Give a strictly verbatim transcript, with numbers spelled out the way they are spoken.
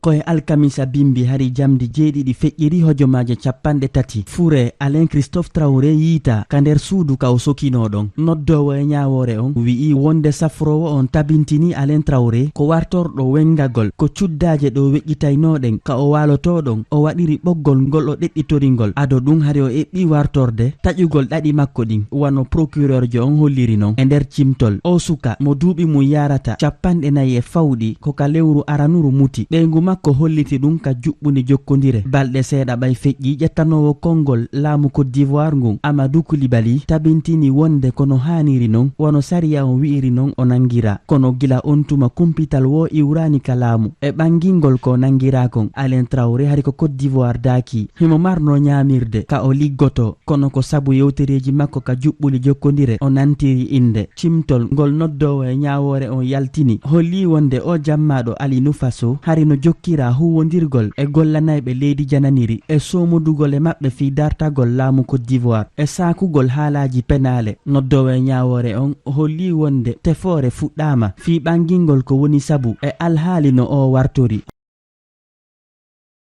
Ko e alkamisa bimbi hari jamdi jeeɗiɗi feƴƴiri hojomaaje capanɗe tati. Fure Alain Christophe Traoré yiita ka nder suudu ka o sokinoo ɗon. Noddoowo e ñaawoore on wi'i wonde safroowo on tabintini Alain Traoré ko wartorɗo wengagol, ko cuddaaje ɗo weƴƴitaynooɗen ka o waalotoo ɗon, o waɗiri ɓoggol ngol o ɗeɗɗitori ngol. Ado ɗum hari o eɓɓi wartorde taƴugol ɗaɗi makko ɗin, wano procureur jo on holliri non e nder cimtol. O suka mo duuɓi mum yaarata capanɗe nayi e fawɗi, ko ka lewru aranuru muti. Ɓeyngu makko holliti ɗum ka juɓɓundi jokkondire. Balɗe seeɗa ɓay feƴƴi, ƴettanoowo konngol laamu Côte d'Ivoire ngun, Amadou Coulibaly, tabintini wonde kono haaniri non, wano sariya on wi'iri non o nangira. Kono gila on tuma kumpital woo iwraani ka laamu. E ɓangingol ko nangiraa kon, Alain Traoré hari ko Côte d'Ivoire daaki. Himo marno ñaamirde ka o liggoto, kono ko sabu yewtereeji makko ka juɓɓuli jokkondire o nantiri innde. Cimtol ngol noddoowo e ñaawoore on yaltini, holli wonde o jammaaɗo Ali Nufaso hari no jokkira huuwondirgol e gollanayɓe leydi jananiri e soomodugol e maɓɓe fii dartagol laamu Côte d'Ivoire e saakugol haalaaji penaale. Noddoowo e ñaawoore on holli wonde tefoore fuɗɗaama fii ɓangingol ko woni sabu e alhaali no o wartori.